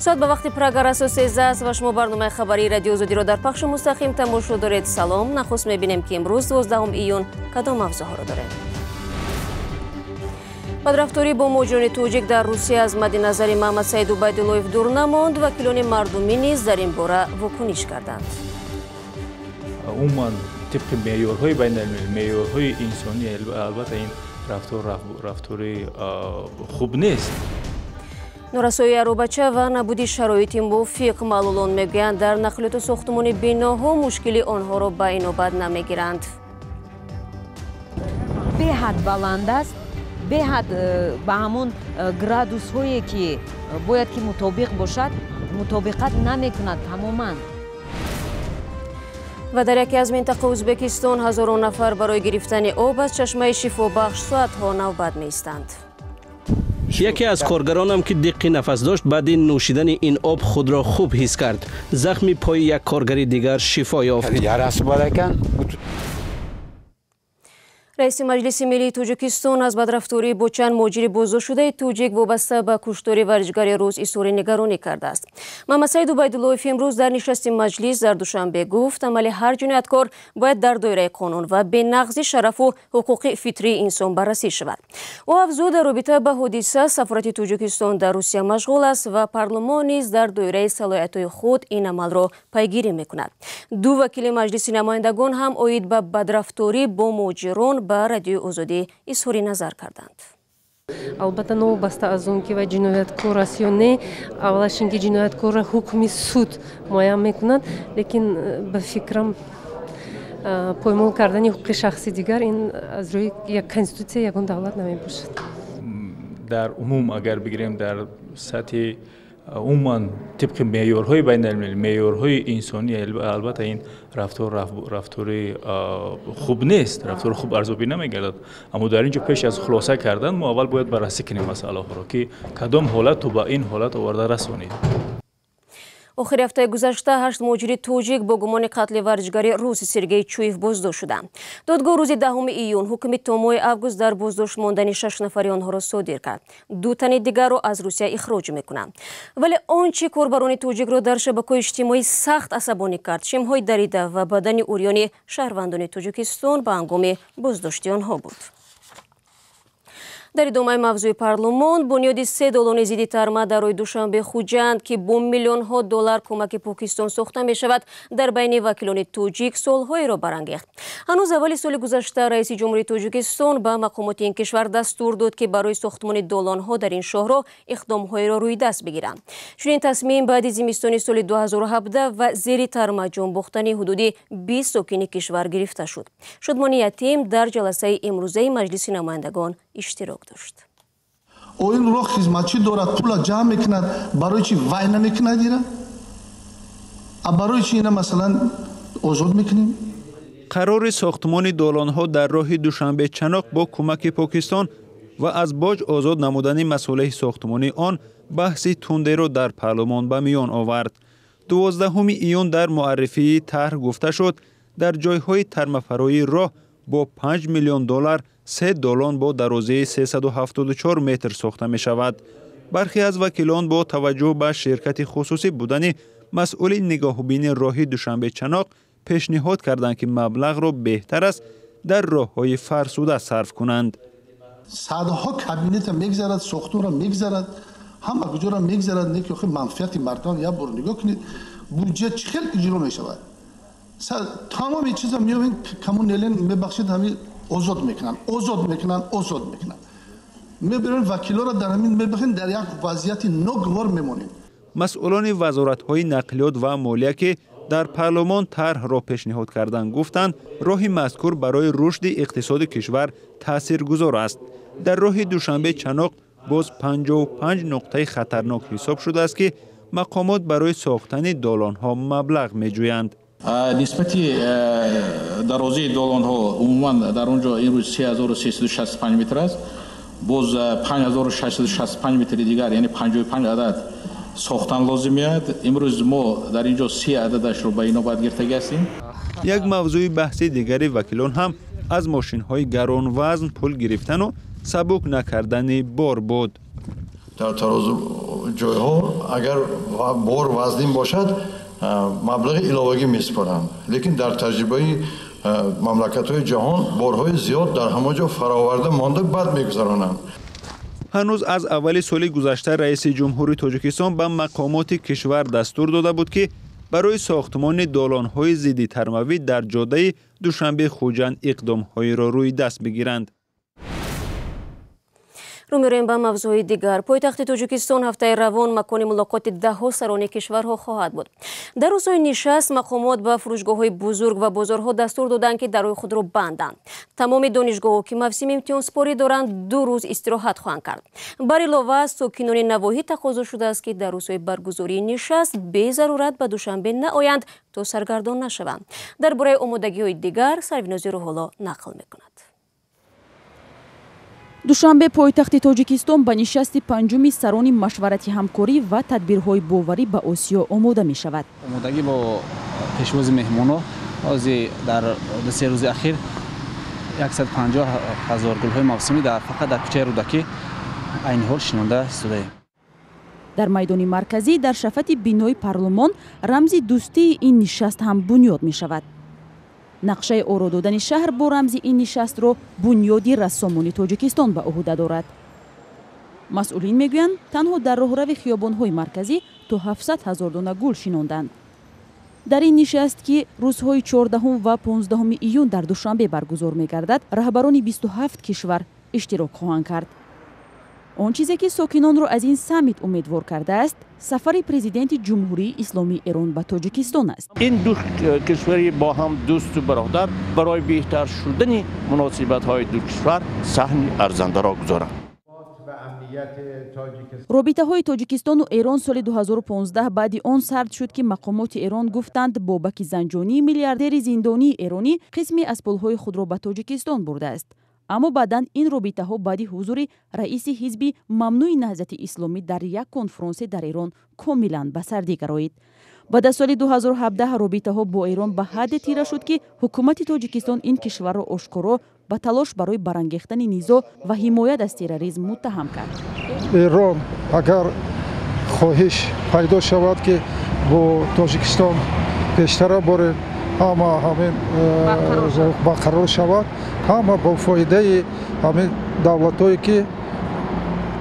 Соат ба вақти Прага расо 13 аст ва шумо барномаи хабарии Радиои Озодиро дар пахши мустақим тамошо доред. Салом. Нахуст мебинем, ки имрӯз 12 июн кадом мавзӯъҳоро дорем. Бадрафторӣ бо муҳоҷирони тоҷик дар Русия аз мадди назари Муҳаммадсаид Убайдуллоев дур намонд. Вакилони мардумӣ низ дар ин бора вокуниш карданд. Умуман, тибқи меъёрҳои байналмилалӣ, меъёрҳои инсонӣ, албатта, ин рафтор рафтори хуб нест. Норасоии аробача ва набуди шароити мувофиқ, маълулон мегӯянд, дар нақлиёту сохтмони биноҳо мушкили онҳоро ба инобат намегиранд. Беҳад баланд аст, беҳад ба ҳамон градусҳое, ки бояд ки мутобиқ бошад, мутобиқат намекунад тамоман. Ва дар яке аз минтақаи Ӯзбекистон ҳазорон нафар барои гирифтани об аз чашмаи шифобахш соатҳо навбат меистанд. Яке аз коргаронам, ки диққи нафас дошт, баъди нӯшидани ин об худро хуб ҳис кард. Захми пои як коргари дигар шифо ёфт. Раиси Маҷлиси миллии Тоҷикистон аз бадрафторӣ бо чанд муҳоҷири боздоштшудаи тоҷик вобаста ба куштори варзишгари рус изҳори нигаронӣ кардааст. Муҳаммадсаид Убайдуллоев имрӯз дар нишасти маҷлис дар Душанбе гуфт, амали ҳар ҷинояткор бояд дар доираи қонун ва бенақзи шарафу ҳуқуқи фитрии инсон баррасӣ шавад. Ӯ афзуд, дар робита ба ҳодиса сафорати Тоҷикистон дар Русия машғул аст ва парлумон низ дар доираи салоҳиятҳои худ ин амалро пайгирӣ мекунад. Ду вакили Маҷлиси намояндагон ҳам оид ба бадрафторӣ бо муҳоҷирон ба Радиои Озодӣ изҳори назар карданд. Албатта, новобаста аз он ки вай ҷинояткор аст ё не, аввалаш ин ки ҷинояткорро ҳукми суд муайян мекунад, лекин ба фикрам, поймол кардани ҳуқуқи шахси дигар ин аз рӯи як конститутсия ягон давлат намебошад. Дар умум агар бигирем, дар сатҳи умуман, тибқи меъёрҳои байналмилалӣ, меъёрҳои инсонӣ, албатта, ин рафтор рафтори хуб нест, рафтори хуб арзёбӣ намегардад. Аммо дар ин ҷо пеш аз хулоса кардан мо аввал бояд баррасӣ кунем масъалаҳоро, ки кадом ҳолату ба ин ҳолат оварда расонид. Охири ҳафтаи гузашта ҳашт муҳоҷири тоҷик бо гумони қатли варзишгари рус Сергей Чуев боздошт шуданд. Додгоҳ рӯзи 10 июн ҳукми то моҳи август дар боздошт мондани шаш нафари онҳоро содир кард. Ду тани дигарро аз Русия ихроҷ мекунанд. Вале он чӣ корбарони тоҷикро дар шабакаҳои иҷтимоӣ сахт асабонӣ кард, шимҳои дарида ва бадани урёни шаҳрвандони Тоҷикистон ба ҳангоми боздошти онҳо буд. Дар идомаи мавзӯи парлумон, бунёди се долони зидди тарма дар роҳи Душанбе Хуҷанд, ки бо миллионҳо доллар кӯмаки Покистон сохта мешавад, дар байни вакилони тоҷик суолҳоеро барангехт. Ҳанӯз аввали соли гузашта раиси ҷумҳурии Тоҷикистон ба мақомоти ин кишвар дастур дод, ки барои сохтмони долонҳо дар ин шоҳроҳ иқдомҳоеро рӯи даст бигиранд. Чунин тасмим баъди зимистони соли 2017 ва зери тарма ҷон бохтани ҳудуди 20 сокини кишвар гирифта шуд. Шодмони Ятим дар ҷаласаи имрӯзаи Маҷлиси намояндагон иштирок дошт. О, ин роҳ хизматчӣ дорад, пула ҷамъ мекунад, барои чи вай намекунад ира? А барои чи ина, масалан, озод мекунем? Қарори сохтмони долонҳо дар роҳи Душанбе Чаноқ бо кӯмаки Покистон ва аз боҷ озод намудани масолеҳи сохтмонии он баҳси тундеро дар парлумон ба миён овард. 12 июн дар муаррифии тарҳ гуфта шуд, дар ҷойҳои тармафароии роҳ бо 5 миллион доллар се долон бо дарозии 374 метр сохта мешавад. Бархе аз вакилон бо таваҷҷӯҳ ба ширкати хусусӣ будани масъули нигоҳубини роҳи Душанбе Чаноқ пешниҳод карданд, ки маблағро беҳтар аст дар роҳҳои фарсуда сарф кунанд. Садҳо кабинета мегзарад, сохтмонро мегзарад, ҳама куҷоро мегзарад, не ки охи манфиати мардум. Як бор нигоҳ кунед, буҷет чӣ хел иҷро мешавад. Тамоми чиза меёбем, камун мебахшед, ҳами озод мекунанд, озод мекунанд, озод мекунанд, мебирем вакилоро дар ҳамин мебахем, дар як вазъияти ногувор мемонем. Масъулони вазоратҳои нақлиёт ва молия, ки дар парлумон тарҳро пешниҳод карданд, гуфтанд, роҳи мазкур барои рушди иқтисоди кишвар таъсиргузор аст. Дар роҳи Душанбе Чаноқ боз 55 нуқтаи хатарнок ҳисоб шудааст, ки мақомот барои сохтани долонҳо маблағ меҷӯянд. Нисбати дарозии долонҳо умуман дар он ҷо имрӯз 3365 метр аст, боз 5665 метри дигар, яъне 55 адад сохтан лозим меояд. Имрӯз мо дар ин ҷо 30 ададашро ба инобат гирифтагӣ ҳастем. Як мавзӯи баҳси дигари вакилон ҳам аз мошинҳои гаронвазн пул гирифтану сабук накардани бор буд. Дар тарозу ҷойҳо агар бор вазнин бошад, маблағи иловагӣ месупоранд. Лекин дар таҷрибаи мамлакатҳои ҷаҳон борҳои зиёд дар ҳамон ҷо фароварда монда бад мегузаронанд. Ҳанӯз аз аввали соли гузашта раиси ҷумҳури Тоҷикистон ба мақомоти кишвар дастур дода буд, ки барои сохтмони долонҳои зидди тармавӣ дар ҷодаи Душанбе-Хуҷанд иқдомҳоеро рӯи даст бигиранд. Рӯ меорем ба мавзӯи дигар. Пойтахти Тоҷикистон ҳафтаи равон макони мулоқоти даҳҳо сарони кишварҳо хоҳад буд. Дар рӯзҳои нишаст мақомот ба фурӯшгоҳҳои бузург ва бозорҳо дастур доданд, ки дарои худро банданд. Тамоми донишгоҳҳо, ки мавсими имтиҳонсупорӣ доранд, 2 рӯз истироҳат хоҳанд кард. Бар илова, сокинони навоҳӣ тақозо шудааст, ки дар рӯзҳои баргузории нишаст безарурат ба Душанбе наоянд, то саргардон нашаванд. Дар бораи омодагиҳои дигар Сарвинози Рӯҳулло нақл мекунад. Душанбе пойтахти Тоҷикистон ба нишасти панҷуми сарони машварати ҳамкорӣ ва тадбирҳои боварӣ ба Осиё омода мешавад. Омодагӣ бо пешвози меҳмонҳо ҳозир дар 2-3 рӯзи ахир 150 000 гулҳои мавсимӣ фақат дар кӯчаи Рӯдакӣ айни ҳол шинонда истодаем. Дар майдони марказӣ дар шафати бинои парлумон рамзи дӯстии ин нишаст ҳам бунёд мешавад. Нақшаи оро додани шаҳр бо рамзи ин нишастро бунёди рассомони Тоҷикистон ба ӯҳда дорад. Масъулин мегӯянд, танҳо дар роҳрави хиёбонҳои марказӣ то 700 000 дона гул шинонданд. Дар ин нишаст, ки рӯзҳои 14 ва 15 июн дар Душанбе баргузор мегардад, раҳбарони 27 кишвар иштирок хоҳанд кард. Он чизе ки сокинонро аз ин саммит умедвор кардааст, сафари президенти Ҷумҳурии Исломии Эрон ба Тоҷикистон аст. Ин ду кишвари бо ҳам дӯсту бародар барои беҳтар шудани муносибатҳои ду кишвар саҳми арзандаро гузоранд. Робитаҳои Тоҷикистону Эрон соли 2015 баъди он сард шуд, ки мақомоти Эрон гуфтанд, Бобаки Занҷонӣ, миллиардери зиндонии эронӣ, қисме аз пулҳои худро ба Тоҷикистон бурдааст. Аммо баъдан ин робитаҳо баъди ҳузури раиси ҳизби мамнӯи Наҳзати Исломӣ дар як конфронсе дар Эрон комилан ба сардӣ гароид. Баъд аз соли 2017 робитаҳо бо Эрон ба ҳадде тира шуд, ки ҳукумати Тоҷикистон ин кишварро ошкоро ба талош барои барангехтани низоъ ва ҳимоят аз терроризм муттаҳам кард. Эрон агар хоҳиш пайдо шавад, ки бо Тоҷикистон пештара борем, ҳама ҳамин барқарор шавад, ҳама бо фоидаи ҳамин давлатҳое, ки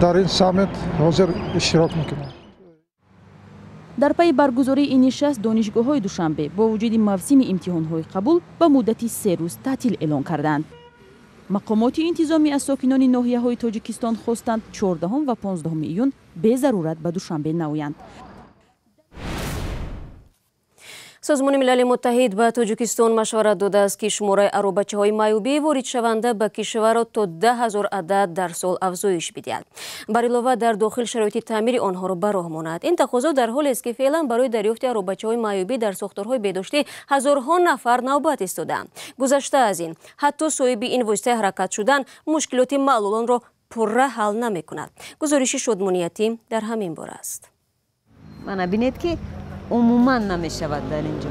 дар ин саммит ҳозир иштирок мекунанд. Дар пайи баргузории ин нишаст донишгоҳҳои Душанбе бо вуҷуди мавсими имтиҳонҳои қабул ба муддати 3 рӯз таътил эълон карданд. Мақомоти интизомӣ аз сокинони ноҳияҳои Тоҷикистон хостанд 14 ва 15 июн безарурат ба Душанбе наоянд. Созмони Милали Муттаҳид ба Тоҷикистон машварат додааст, ки шумораи аробачаҳои маъюбӣ воридшаванда ба кишварро то 10 000 адад дар сол афзоиш бидиҳад. Бар илова, дар дохил шароити таъмири онҳоро ба роҳ монад. Ин тақозо дар ҳолест, ки феълан барои дарёфти аробачаҳои маъюбӣ дар сохторҳои беҳдоштӣ ҳазорҳо нафар навбат истодаанд. Гузашта аз ин, ҳатто соҳиби ин воситаи ҳаракат шудан мушкилоти маълулонро пурра ҳал намекунад. Гузориши Шодмониятӣ дар ҳамин бора аст. Мана бинед, ки умуман намешавад дар ин ҷо.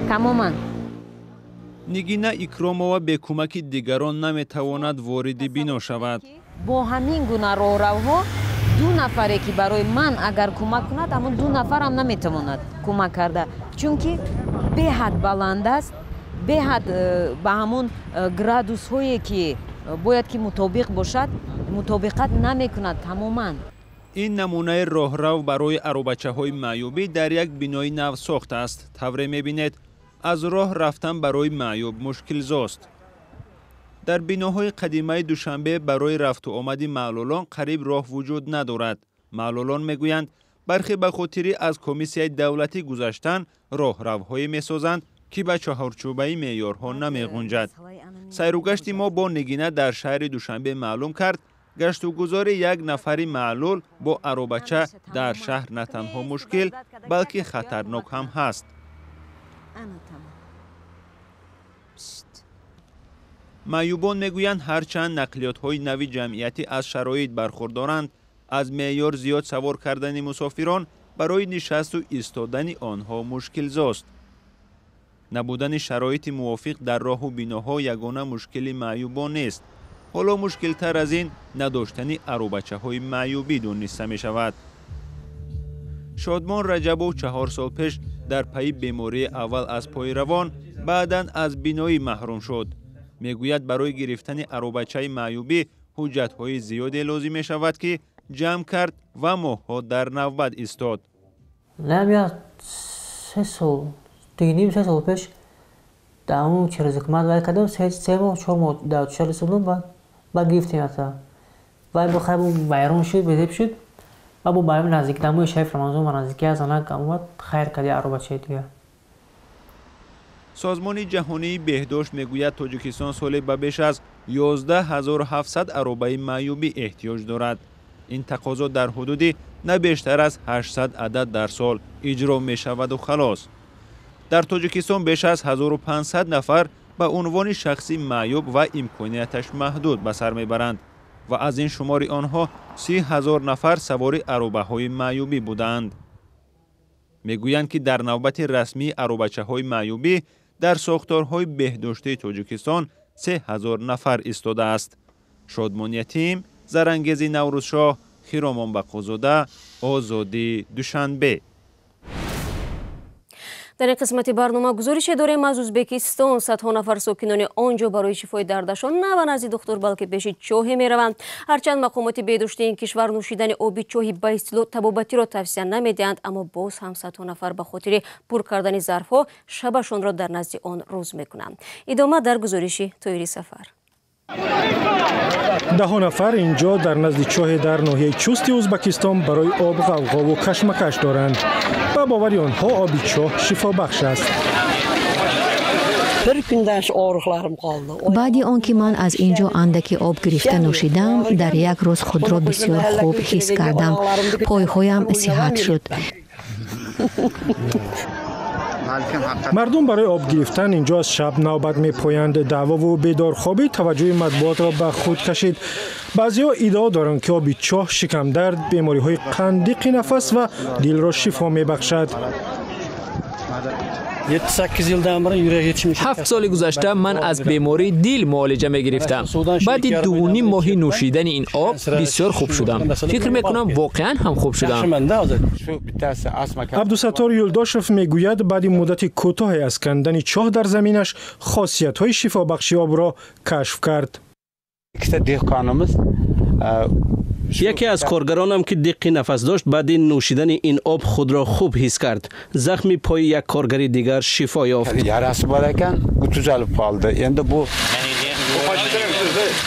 Тамоман. Нигина Икромова бе кӯмаки дигарон наметавонад вориди бино шавад. Бо ҳамин гуна роҳравҳо ду нафаре, ки барои ман агар кӯмак кунад, ҳамон ду нафарам наметавонад кӯмак карда, чунки беҳад баланд аст, беҳад ба ҳамон градусҳое, ки бояд ки мутобиқ бошад, мутобиқат намекунад тамоман. Ин намунаи роҳрав барои аробачаҳои маъюбӣ дар як бинои нав сохта аст. Тавре мебинед, аз роҳ рафтан барои маъюб мушкилзост. Дар биноҳои қадимаи Душанбе барои рафту омади маълулон қариб роҳ вуҷуд надорад. Маълулон мегӯянд, бархе ба хотири аз комиссияи давлатӣ гузаштан роҳравҳое месозанд, ки ба чаҳорчӯбаи меъёрҳо намеғунҷад. Сайругашти мо бо Нигина дар шаҳри Душанбе маълум кард, гаштугузори як нафари маълул бо аробача дар шаҳр на танҳо мушкил, балки хатарнок ҳам ҳаст. Маъюбон мегӯянд, ҳарчанд нақлиётҳои нави ҷамъиятӣ аз шароит бархурдоранд, аз меъёр зиёд савор кардани мусофирон барои нишасту истодани онҳо мушкилзост. Набудани шароити мувофиқ дар роҳу биноҳо ягона мушкили маъюбон нест. Ҳоло мушкилтар аз ин надоштани аробачаҳои маъюбӣ дониста мешавад. Шодмон Раҷабов 4 сол пеш дар пайи бемории аввал аз пои равон, баъдан аз биноӣ маҳрум шуд. Мегӯяд, барои гирифтани аробачаи маъюбӣ ҳуҷҷатҳои зиёде лозим мешавад, ки ҷамъ кард ва моҳҳо дар навбат истод. 3 сол, 2.5-3 сол пеш дар он через ҳукумат вай кардам, 3 моҳ, 4 моҳ дар шаҳри Сулум, баъд гирифтем ата. Вай бо хайр вайрон шуд, безеб шуд. Ва бо барои наздик дамои шариф Рамазон ва наздики аз занак омад, хайр карди аробачаи дигар. Созмони ҷаҳонии беҳдошт мегӯяд, Тоҷикистон соле ба беш аз 11700 аробаи маъюбӣ эҳтиёҷ дорад. Ин тақозо дар ҳудуди на бештар аз 800 адад дар сол иҷро мешаваду халос. Дар Тоҷикистон беш аз 1500 нафар ба унвони шахси маъюб ва имконияташ маҳдуд ба сар мебаранд ва аз ин шумори онҳо 30 000 нафар савори аробаҳои маъюбӣ будаанд. Мегӯянд, ки дар навбати расмии аробачаҳои маъюбӣ дар сохторҳои беҳдоштии Тоҷикистон 3000 нафар истодааст. Шодмон Ятим, Зарангези Наврӯзшоҳ, Хиромон Бақозода, Озодӣ, Душанбе. Дар ин қисмати барнома гузорише дорем аз Ӯзбекистон. Садҳо нафар сокинони он ҷо барои шифои дардашон на ба назди духтур, балки пеши чоҳе мераванд. Ҳарчанд мақомоти беҳдоштии ин кишвар нӯшидани оби чоҳи ба истилоҳ табобатиро тавсия намедиҳанд, аммо боз ҳам садҳо нафар ба хотири пур кардани зарфҳо шабашонро дар назди он рӯз мекунанд. Идома дар гузориши Тоири Сафар. Даҳо нафар инҷо дар назди чоҳе дар ноҳияи Чусти Ӯзбекистон барои об ғавғову кашмакаш доранд. Ба бовари онҳо оби чоҳ шифобахш аст. Баъди он ки ман аз ин ҷо андаки об гирифта нӯшидам, дар як рӯз худро бисёр хуб ҳис кардам. Пойҳоям сиҳат шуд. Мардум барои об гирифтан инҷо аз шаб навбат мепоянд. Даъвову бедорхобӣ таваҷҷӯҳи матбуотро ба худ кашид. Баъзеҳо иддао доранд, ки оби чоҳ шикамдард, бемориҳои қанд, диқи нафас ва дилро шифо мебахшад. 7 соли гузашта ман аз бемории дил муолиҷа мегирифтам. Баъди 2.5 моҳи нӯшидани ин об бисёр хуб шудам. Фикр мекунам, воқеан ҳам хуб шудам. Абдусаттор Юлдошев мегӯяд, баъди муддати кӯтоҳе аз кандани чоҳ дар заминаш хосиятҳои шифобахши обро кашф кард. Яке аз коргаронам, ки диққи нафас дошт, баъди нӯшидани ин об худро хуб ҳис кард. Захми пои як коргари дигар шифо ёфт.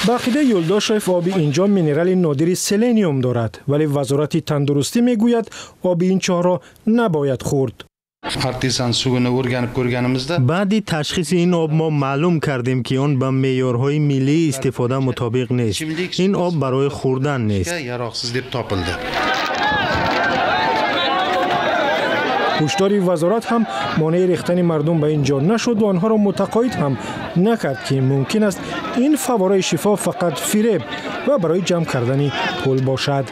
Ба ақидаи Юлдошев, оби инҷо минерали нодири селениум дорад, вале вазорати тандурустӣ мегӯяд, оби ин чоҳро набояд хӯрд. Баъди ташхиси ин об мо маълум кардем, ки он ба меъёрҳои миллии истифода мутобиқ нест. Ин об барои хӯрдан нест. Ҳушдори вазорат ҳам монеи рехтани мардум ба ин ҷо нашуд ва онҳоро мутақоид ҳам накард, ки мумкин аст ин фаввораи шифо фақат фиреб ва барои ҷамъ кардани пул бошад.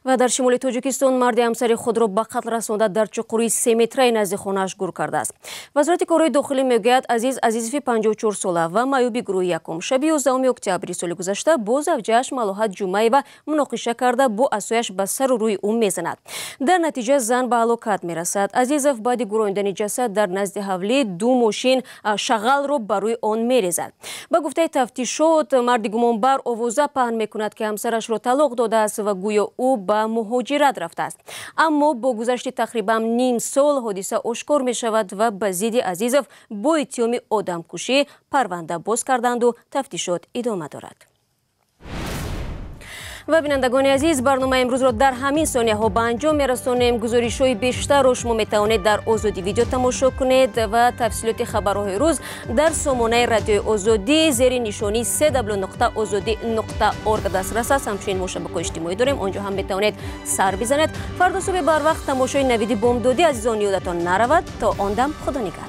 Ва дар шимоли Тоҷикистон марди ҳамсари худро ба қатл расонда дар чуқурии 3 метраи назди хонааш гур кардааст. Вазорати корҳои дохилӣ мегӯяд, Азиз Азизови 54 сола ва маъюби гурӯҳи якум шаби 11 октябри соли гузашта бо завҷааш Малоҳат Ҷумаева муноқиша карда бо асояш ба сару рӯи ӯ мезанад. Дар натиҷа зан ба ҳалокат мерасад. Азизов баъди гурондани ҷасад дар назди ҳавлӣ 2 мошин шағалро ба рӯи он мерезад. Ба гуфтаи тафтишот, марди гумонбар овоза паҳн мекунад, ки ҳамсарашро талоқ додааст ва гӯё ӯ ба муҳоҷират рафтааст. Аммо бо гузашти тақрибан ним сол ҳодиса ошкор мешавад ва ба зидди Азизов бо иттиҳоми одамкушӣ парванда боз карданду тафтишот идома дорад. Ва бинандагони азиз, барномаи имрӯзро дар ҳамин сонияҳо ба анҷом мерасонем. Гузоришҳои бештарро шумо метавонед дар Озодӣ видео тамошо кунед ва тафсилоти хабарҳои рӯз дар сомонаи радиои Озодӣ зери нишонии www.ozodi.org дастрас аст. Ҳамчунин мо шабакаҳои иҷтимоӣ дорем, он ҷо ҳам метавонед сар бизанед. Фардо субҳи барвақт тамошои навиди бомдодӣ азизон ёдатон наравад. То он дам худо нигаҳдор.